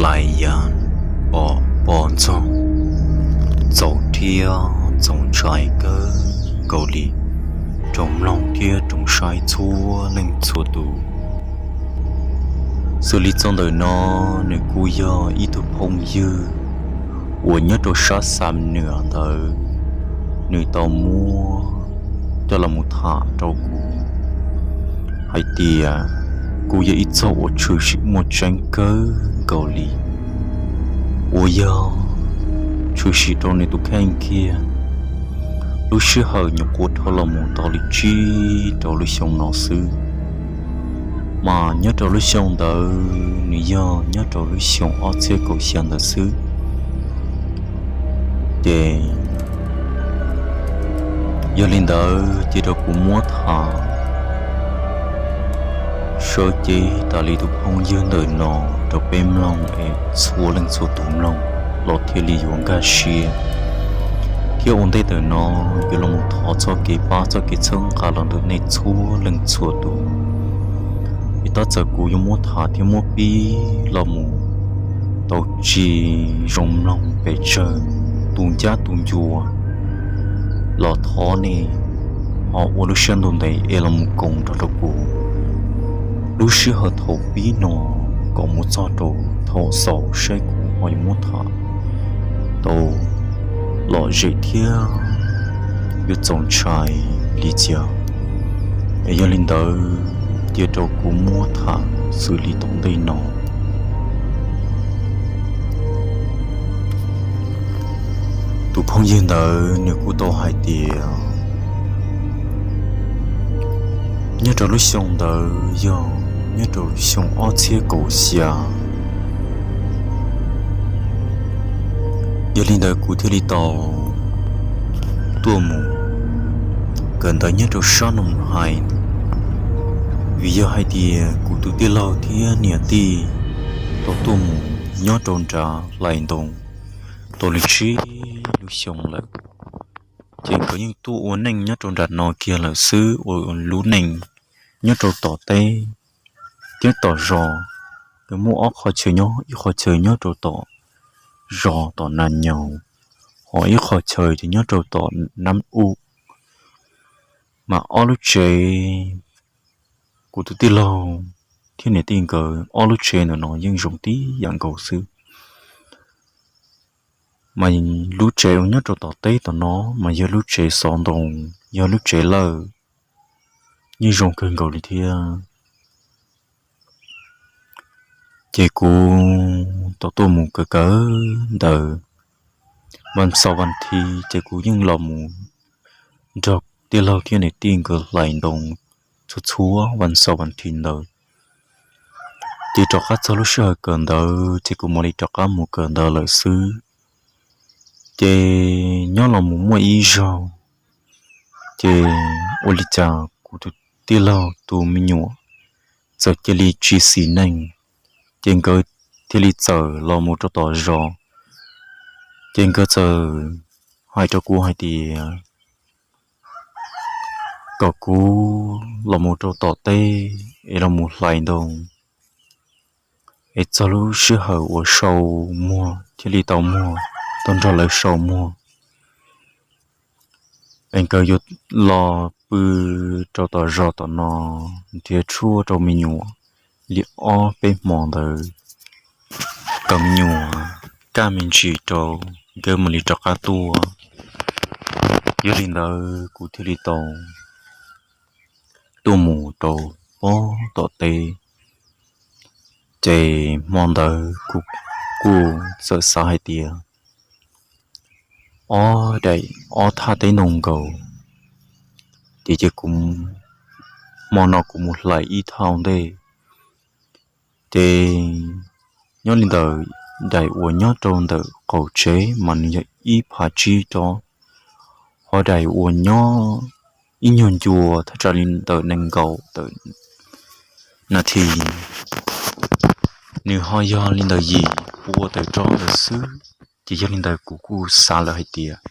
Lais Yas pom pos ntxoog txaus thiab txaus ntshai kawg nkaus li rau mloog thiab rau saib txhua leej txhua tus. Xws li txog ntawm no, nws kuj yog ib tug phooj ywg uas nyob rau sab Xam Nuam ntawd, nws tau muab coj los mus tham rau kuv hais tias kuj yog ib txog uas tshwm sim muaj tseeb kawg nkaus li, uas yog tshwm sim rau nws tus kheej kiag. Lub sij hawm nyuam qhuav dhau los mus tau li tsib rau lub xyoo no xwb, mas nyob rau lub xyoo ntawd nws yog nyob rau lub xyoo ob txhiab kaum xya ntawd xwb. Ces yog li ntawd cia rau kuv muab tham sawv cev tas li tus phooj ywg ntawm no rau peb mloog es txhua leej txhua tus mloog los thiaj li yuav nkag siab. Thiab ua ntej ntawm no yuav los mus thov txoj kev pab txoj kev txhawb nqa los ntawm nej txhua leej txhua tus. Es tab txawm kuv yuav muab tham thiab muab pib los mus tau tsis zoo mloog pes tsawg, tus ncab tus ncua los thov nej ho ua lub siab ntuj ntev es los mus koom nrog rau kuv lub sij hawm thaum pib no kom mus txog rau thaum xaus saib kuv ho yuav muab tham tau lom zem thiab yuav txaus ntshai li cas. Es yog li ntawd cia rau kuv muab tham xws li tom ntej no. Tus phooj ywg ntawd nws kuj tau hais tias nyob rau lub xyoo ntawd yog nyob rau lub xyoo ob txhiab kaum xya. Yog li ntawd kuv thiaj li tau tuaj mus kawm ntawv nyob rau sab Noo Hais, vim yog hais tias kuv tus tij laug thiab niam tij tau tuaj mus nyob rau nram hlais ntoo tau li tsib lub xyoo lawm. Ces nkawd yeej tuaj ua neej nyob rau nram no kiag lawm xwb, ua lub neej nyob rau tom teb thiab tom zos. Nkawd muaj ob qhov chaw nyob, ib qhov chaw nyob rau tom zos tom Nas Nyaus, ho ib qhov chaw ces nyob rau tom Nab U. Mas ob lub tsev, kuv tus tij laug thiab niam tij nkawd ob lub tsev ntawm no yeej zoo tib yam nkaus xwb. Mas lub tsev uas nyob rau tom teb tom no mas yog lub tsev xov ntoo, yog lub tsev lawj, yeej zoo kawg nkaus li thiab. Ces kuv tau tuaj mus kawm kawm ntawv vas xaum vas thiv, ces kuv yeej los mus nrog tij laug thiab niam tij nkawd hlais ntoo txhua txhua vas xaum vas thiv ntawd. Ces rov qab txog lub sij hawm kawm ntawv ces kuv mam li rov qab mus kawm ntawv lawm xwb. Ces nyob los mus muaj ib zaug, ces ua li cas kuv tus tij laug tus me nyuam txawm cia li tsis xis neej, ces nkawd thiaj li txawm los mus rau tom zos. Ces nkawd txawm hais rau kuv hais tias kom kuv los mus rau tom teb es los mus hlais ntoo, es txog lub sij hawm uas sau muag thiaj li tau muag, tau nrog lawv sau muag. Es nkawd yuav los pw rau tom zos tom no, nrhiav tshuaj rau me nyuam li ob peb hmo ntawd, kom me nyuam kaj me ntsis rau nkawd mam li rov qab tuaj. Yog li ntawd kuv thiaj li tau tuaj mus rau pob tom teb. Ces hmo ntawd kuv kuj txawm xav hais tias ob daim ob thaj teb ntoo nkaus, ces cia kuv hmo no kuv mus hlais ib thaj ua ntej. Ces nyob li ntawd, daim uas nyob rau ntawm qaum tsev mas nws yog ib phav tsib rov, ho daim uas nyob ib nyuag ncua thaj tsam li ntawm nees nkaum tawm nas this, nws ho yog li ntawm yim pua tawm rov ntawd xwb. Ces yog li ntawd kuv kuj xav lawm hais tias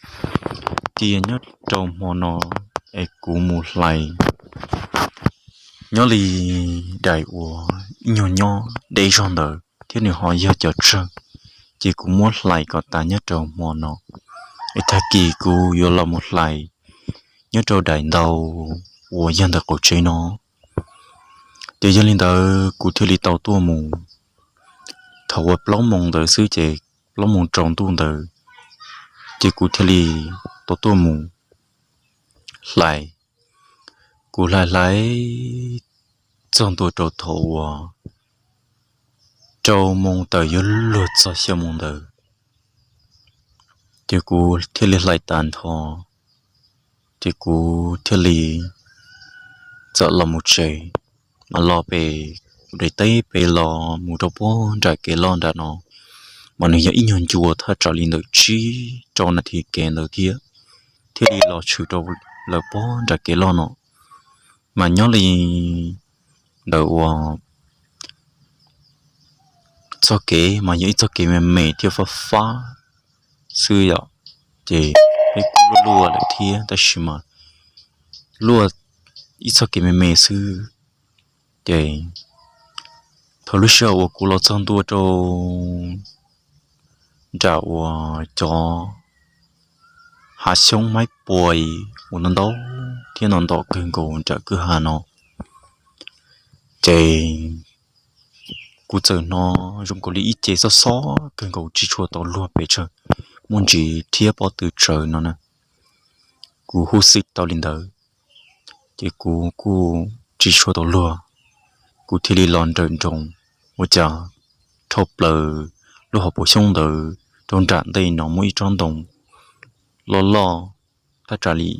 cia nyob rau hmo no es kuv mus hlais nyob li daim uas ib nyuag nyob deb zog ntawd, thiab nws ho yog cov tsawg, ces kuv muab hlais kom tas nyob rau hmo no, es tag kis kuv yuav los mus hlais nyob rau daim ntau uas yog ntawm qaum tsev no. Ces yog li ntawd kuv thiaj li tau tuaj mus, thaum uas plaub moos ntawd xwb ces, plaub moos rau ntuj ntawd, ces kuv thiaj li tau tuaj mus hlais. Kuv hlais hlais txog ntua rau thaum uas rau moos tawm yuav luag txog xya moos ntawd, ces kuv thiaj li hlais tas nrho, ces kuv thiaj li txawm los mus tsev. Mas los pem daim teb pem los mus rau puag nram kev loj nram no, mas nws yog ib nyuag ncua thaj tsam li ntawm tsib rau nas this kev ntawd thiab, thiaj li los tshwm rau lawm puag nram kev loj no. Mas nyob li ntawm uas txoj kev mas yog ib txoj kev me me thiab fab fab xwb yom, ces peb kuj luaj luaj lawm thiab tab sis mas luaj ib txoj kev me me xwb. Ces thaum lub sij hawm uas kuv los txog ntua rau nram uas cov hav xyoob maib puas uas ntau ntau thiab ntau ntau kawg nkaus nram kwj ha no, ces kuv txawm hnov zoo nkaus li ib ce xob xob kawg nkaus tsis tshua tau luag pes tsawg, muaj ntsis thiab pob tw tsawv no na. Kuv hu xwm tau li ntawd, ces kuv kuj tsis tshua tau luag, kuv thiaj li los nrawm nroos, ua cas dhau plaws lub hauv paus xyoob ntawd rau nram ntej no muaj ib tsob ntoo loj loj thaj tsam li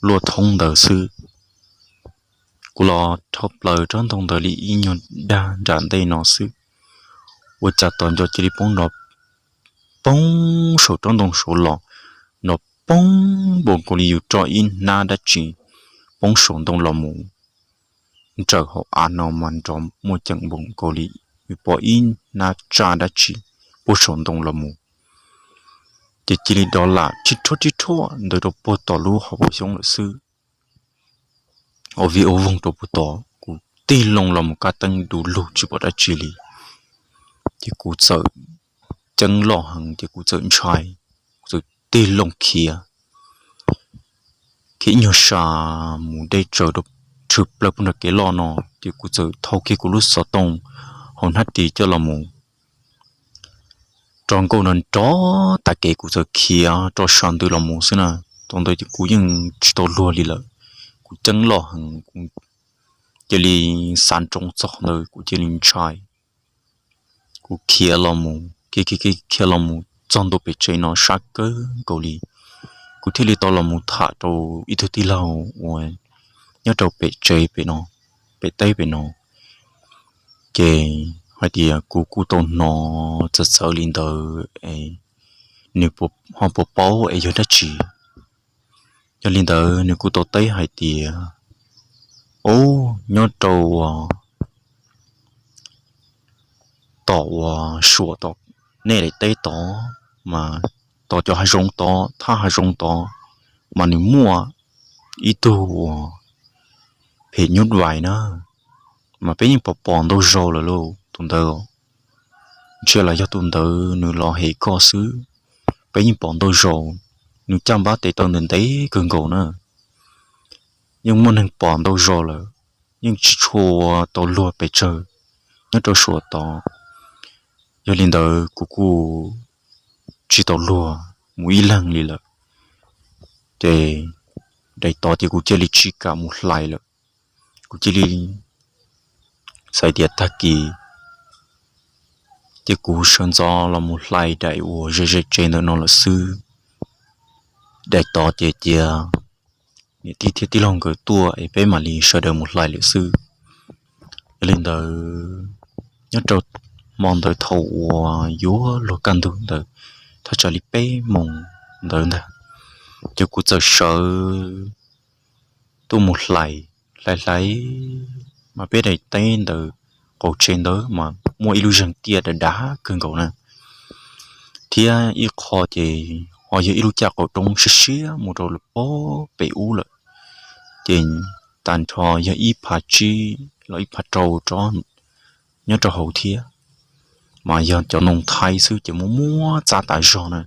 luaj thoob ntawd xwb. Kuv los dhau plaws tsob ntoo ntawd li ib nyuag dag nram ntej no xwb, ua cas tos nco cia li poob nrov poob saum tsob ntoo saud los, nrov poob npaum nkaus li yus roj ib hnab dab tsi poob saum ntoo los mus. Nrawm hauv av no mas nrov muaj ceem npaum nkaus li yus pom ib hnab tsaj dab tsi poob saum ntoo los mus, ces cia li dov lam rhib rhuaj rhib rhuaj ntawd rau puag tom lub hauv paus xyoob lawm xwb. Ua vij ua voog rau puag tod, kuv tig loo los mus kab teeb du lug tsis pom dab tsi li. Ces kuv txawm ceeb loj heev ces kuv txawm ntshai, kuv txawm tig loo khiav, khiav ib nyuag sa mus deb tsawv rau tshwm plaws puag nram kev loj no, ces kuv txawm thau kiag kuv lub xov tooj hauv hnab ris coj los mus rau nkauj no nrov tas kev, kuv txawm khiav rau sab ntawd los mus xwb na. Thaum ntawd ces kuv yeej tsis tau luag li lawm, kuv ceeb loj heev, kuv cia li xav ntsoov txog ntawd kuv cia li ntshai. Kuv khiav los mus, khiav khiav khiav los mus txog ntua pem tsev no sab kawg nkaus li, kuv thiaj li tau los mus tham rau ib tug tij laug uas nyob rau pem tsev pem no, pem teb pem no, ces hais tias kuv kuj tau hnov txawv txawv li ntawd, nws ho puas paub es yog dab tsi. Yog li ntawd nws kuj tau teb hais tias, ub, nyob rau uas tom uas suam tom nej daim teb tod, mas tom cov hav zoov tod, thaj hav zoov tod, mas nws muaj ib tug uas phem nyuj vais na, mas peb yeej pom pom ntau zaus lawm lauj tus ntawd. Ntshai los yog tus ntawd nws los hem koj xwb, peb yeej pom ntau zaus, nws caj npab tes taw ntev ntev kawg nkaus na. Yeej muaj neeg pom ntau zaus lawm, yeej tsis tshua tau luag pes tsawg nyob rau suam tod. Yog li ntawd kuv kuj tsis tau luag mus ib leeg li lawm, ces daim tod ces kuv cia li tsis kam mus hlais lawm. Kuv cia li xav tias tag kis ces kuv sawv ntxov los mus hlais daim uas ze ze tsev ntawm no lawm xwb. Daim tod ces cia niam tij thiab tij laug nkawd tuaj es peb mam li sawv daws mus hlais lawm xwb. Yog li ntawd, nyob rau hmo ntawd thaum uas yuav luag kaj ntug ntawd, thaj tsam li peb moos ntawd ntag, ces kuv txawm sawv tuaj mus hlais, hlais hlais, mas peb daim teb ntawd qaum tsev ntawd mas muaj ib lub zeeg tiaj dav dav kawg nkaus na, thiab ib qho ces ho yog ib lub caj qaum roob siab siab mus rau lawm pob pem ub lawm, ces tag nrho yog ib phav tsib los ib phav rau tsob nyob rau hauv thiab, mas yog cov ntoo thaib xwb ces muab muab txav tas zog na.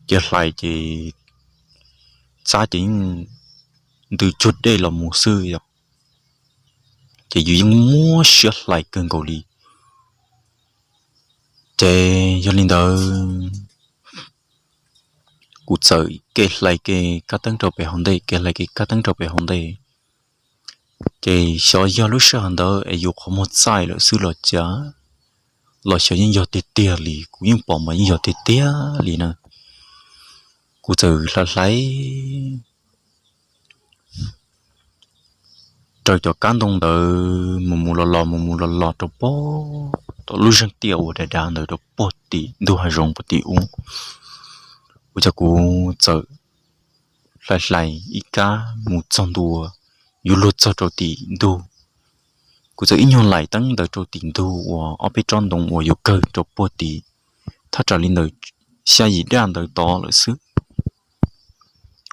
Ces hlais ces txav ces yeej ntws cuag dej los mus xwb yom. Ces yus yeej muab siab hlais kawg nkaus li. Ces yog li ntawd kuv txawm kev hlais kev kab teeb rau pem hauv ntej, kev hlais kev kab teeb rau pem hauv ntej. Ces xyov yog lub sij hawm ntawd es yus qhov muag txaij lawm xwb los cas, los xyov yeej yog tiag tiag li, kuv yeej pom mas yeej yog tiag tiag li na. Kuv txawm hlais hlais raws cov kab ntoo ntawd mus mus los los mus mus los los rau pog tom lub zeeg tiaj uas dav dav ntawd rau pog tim ntug hav zoov pog tim ub. Ua cas kuv txawm hlais hlais ib kab mus txog ntua yuav luag txog rau tim ntug. Kuv txawm ib nyuag laim teeb ntawd rau tim ntug uas ob peb tsob ntoo uas yuav kawg rau pog tim, thaj tsam li ntawd xya yim daj ntawd tod lawm xwb.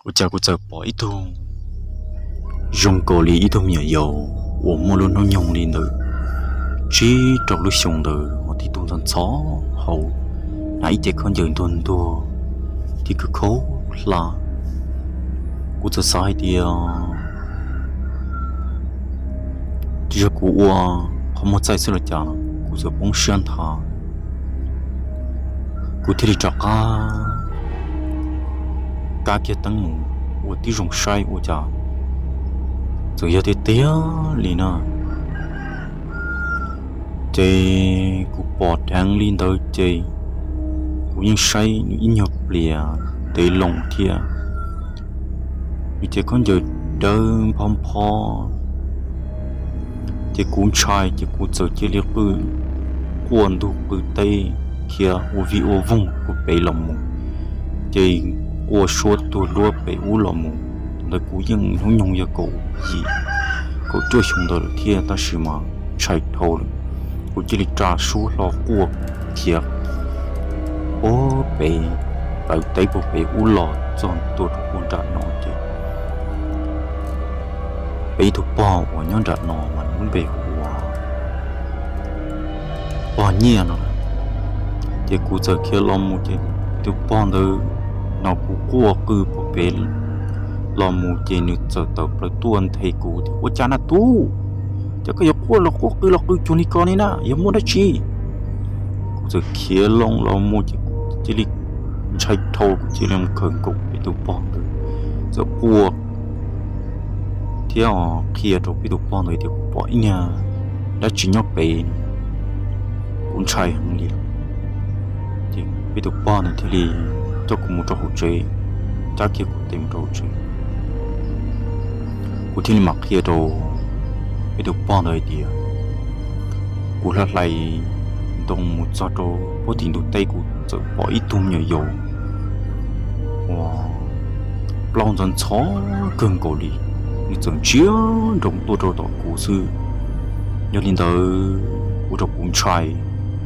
Ua cas kuv txawm pom ib tug zoo nkaus li ib tug me nyuam yaus uas muaj lub hnub nyoog li ntawd tsib rau lub xyoo ntawd uas tib tug ntxhov ntxhov hauv, hnav ib ce khaub ncaws ntuag ntuag thiab khawb khaub hlab. Kuv txawm xav hais tias yog kuv ua qhov muag txaij xwb los cas, kuv txawm poob siab nthav. Kuv thiaj li rov qab kab kiag teeb mus ua tib zoo saib ua cas txawm yog tiag tiag li na. Ces kuv pom dheev li ntawd ces kuv yeej saib nws ib nyuag pliag ntev loo thiab. Nws ces khaub ncaws dawb nphob nphob, ces kuv ntshai ces kuv txawm cia li qw quaj ntug qw teb khiav ua vij ua voog ua pem los mus, ces quaj suab tuag luab pem ub los mus. Ntawd kuv yeej hnub nyoog yog kaum yim kaum cuaj xyoo ntawd lawm thiab tab sis mas ntshai dhau lawm, kuv cia li tsa suab hlo quaj khiav puag pem, tawm teb puag pem ub los txog ntua rau puag nram no ces peb ib tug pog uas nyob nram no mas nws lub npe hu ua pog Nyiaj no. Ces kuv txawm khiav los mus ces tus pog ntawd hnov kuv quaj qw puag pem los mus ces nws txawm tawm plaws tuaj nthe kuv tias, Ua cas na tub? Cas koj yuav quaj los quaj qw los qw cuag li ko li na, yog muaj dab tsi? Kuv txawm khiav loo los mus ces kuv cia li ntshai dhau, kuv cia li mus khawm nkaus peb tus pog ntawd, txawm quaj thiab qhia rau peb tus pog ntawd tias kuv pom ib niag dab tsi nyob pem, kuv ntshai heev li. Ces peb tus pog ntawd thiaj li coj kuv mus rau hauv tsev, cab kiag kuv tes mus rau hauv tsev. Kuv thiaj li mam qhia rau peb tus pog ntawd hais tias kuv hlais hlais ntoo mus txog rau puag tim ntug teb, kuv txawm pom ib tug me nyuam yaus uas plaub ntxhov ntxhov kawg nkaus li, nws txawm ntsia nroo tuaj rau tom kuv xwb. Yog li ntawd, ua rau kuv ntshai,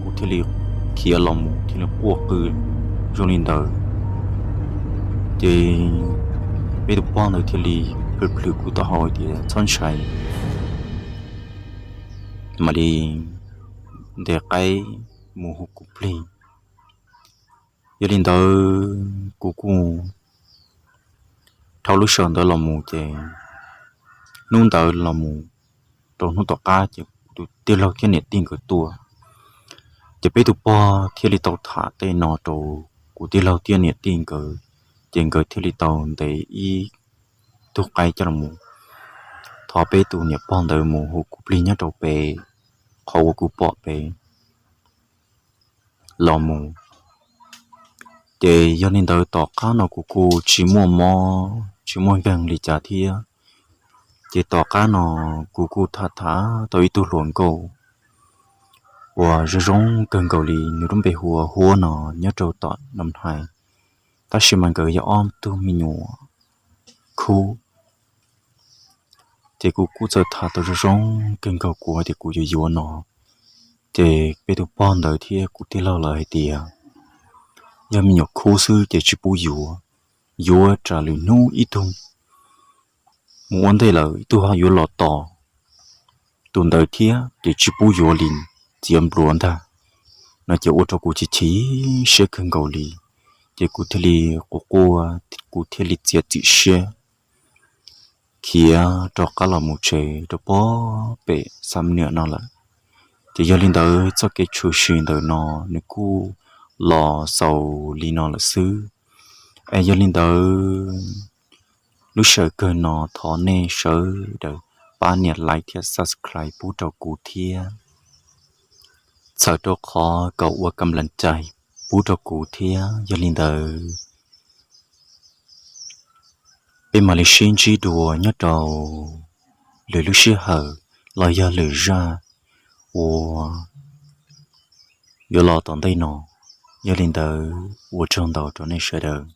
kuv thiaj li khiav los mus thiaj li quaj qw zoo li ntawd. Ces peb tus pog ntawd thiaj li plhws plhws kuv taub hau hais tias, Txhob ntshai, mam li ntes qaib mus hu kuv plig. Yog li ntawd kuv kuj dhau lub sij hawm ntawd los mus ces hnub ntawd los mus rau hnub tom qab ces kuv tus tij laug thiab niam tij nkawd tuaj. Ces peb tus pog thiaj li tau tham tej no rau kuv tij laug thiab niam tij nkawd, ces nkawd thiaj li tau ntes ib tug qaib coj los thov peb tus niam pog ntawd mus hu kuv plig nyob rau pem qhov uas kuv pom pem los mus. Ces yog li ntawd tom qab no kuv kuj tsis muaj mob tsis muaj nkeeg li cas thiab. Ces tom qab no kuv kuj tham tham tau ib tug hluas nkauj uas zoo zoo kawg nkaus li, nws lub npe hu ua Huab no, nyob rau tom Noo Hais, tab sis mas nkawd yog ob tug me nyuam khub. Ces kuv kuj txawm tham tau zoo zoo kawg nkaus kuv hais tias kuv yuav yuav no. Ces peb tus pog ntawd thiab kuv tij laug lawv hais tias yog me nyuam khub xwb ces tsis pub yuav, yuav tsam lwm hnub ib tug mus ua ntej lawm ib tug ho yuav los tos. tus ntawd thiab ces tsis pub yuav li, txiav npluav ntag. No ces ua rau kuv chim chim siab kawg nkaus li, ces kuv thiaj li quaj quaj, kuv thiaj li txiav txim siab khiav rov qab los mus tsev rau pem Xam Nuam no lawm. Ces yog li ntawd txoj kev tshwm sim ntawm no nws kuj los xaus li no lawm xwb. Es yog li ntawd lub sij hawm kawg no thov nej sawv daws pab nias like thiab subscribe pub rau kuv thiab, txhawm rau qhov kom ua kam las cai pub rau kuv thiab. Yog li ntawd peb mam li sib ntsib dua nyob rau lwm lub sij hawm los yog lwm zaj uas yuav los tom ntej no. Yog li ntawd ua tsaug ntau rau nej sawv daws.